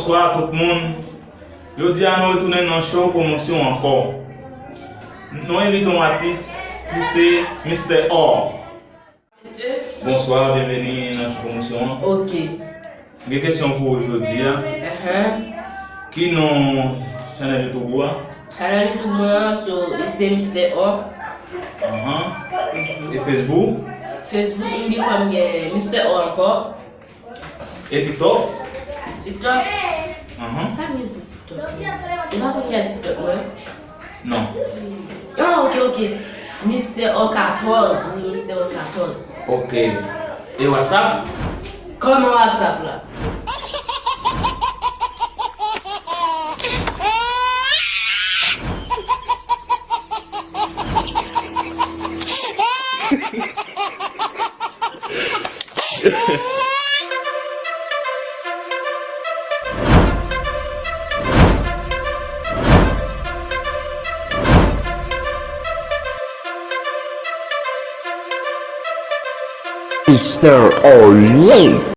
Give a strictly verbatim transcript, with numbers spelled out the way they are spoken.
Bonswa tout moun. Jodi a nou retounen nan show pwomosyon ankò. Nou envite yon atis ki se Mistè Or. Mesye. Bonswa, byenveni nan show pwomosyon an. Ok. M gen kesyon pou ou jodi a. Ahan. Ki non chanèl YouTube ou a? Chanèl YouTube mwen an, so, li se Mistè Or. Ahan. E Facebook? Facebook, m gen, m gen Mistè Or ankò. E TikTok? TikTok? Ahan. Sa m gen sou TikTok mwen? Ou pa konn gade TikTok mwen? Non. Ah, ok, ok. Mistè Or katòz, wi, Mistè Or katòz. Ok. E WhatsApp? Kòman WhatsApp la? Mistè Orley.